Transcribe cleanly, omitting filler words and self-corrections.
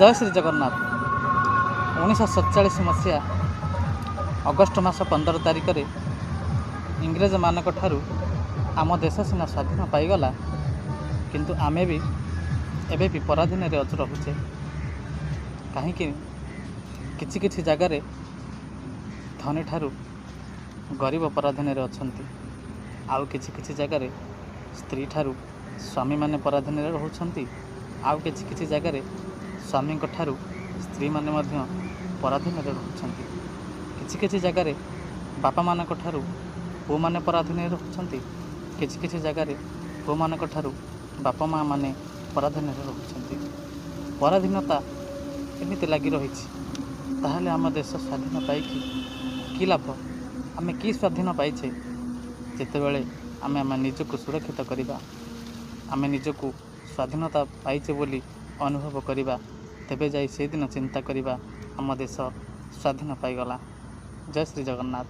ଜୟ ଶ୍ରୀ ଜଗନ୍ନାଥ। 1947 ମସିହା ଅଗଷ୍ଟ ମାସ 15 ତାରିଖରେ ଇଂରେଜମାନଙ୍କ ଠାରୁ ଆମ ଦେଶ ସିନା ସ୍ୱାଧୀନ ପାଇଗଲା, କିନ୍ତୁ ଆମେ ବି ଏବେ ବି ପରାଧୀନରେ ଅଛୁ, ରହୁଛେ। କାହିଁକି କିଛି କିଛି ଜାଗାରେ ଧନୀ ଠାରୁ ଗରିବ ପରାଧୀନରେ ଅଛନ୍ତି, ଆଉ କିଛି କିଛି ଜାଗାରେ ସ୍ତ୍ରୀ ଠାରୁ ସ୍ୱାମୀମାନେ ପରାଧୀନରେ ରହୁଛନ୍ତି, ଆଉ କିଛି କିଛି ଜାଗାରେ ସ୍ୱାମୀଙ୍କ ଠାରୁ ସ୍ତ୍ରୀମାନେ ମଧ୍ୟ ପରାଧୀନରେ ରହୁଛନ୍ତି। କିଛି କିଛି ଜାଗାରେ ବାପାମାନଙ୍କ ଠାରୁ ପୁଅମାନେ ପରାଧୀନରେ ରହୁଛନ୍ତି, କିଛି କିଛି ଜାଗାରେ ପୁଅମାନଙ୍କ ଠାରୁ ବାପା ମାଆମାନେ ପରାଧୀନରେ ରହୁଛନ୍ତି। ପରାଧୀନତା ଏମିତି ଲାଗି ରହିଛି। ତାହେଲେ ଆମ ଦେଶ ସ୍ୱାଧୀନ ପାଇକି କି ଲାଭ? ଆମେ କି ସ୍ୱାଧୀନ ପାଇଛେ? ଯେତେବେଳେ ଆମେ ଆମ ନିଜକୁ ସୁରକ୍ଷିତ କରିବା, ଆମେ ନିଜକୁ ସ୍ୱାଧୀନତା ପାଇଛେ ବୋଲି ଅନୁଭବ କରିବା, ତେବେ ଯାଇ ସେଇଦିନ ଚିନ୍ତା କରିବା ଆମ ଦେଶ ସ୍ୱାଧୀନ ପାଇଗଲା। ଜୟ ଶ୍ରୀ ଜଗନ୍ନାଥ।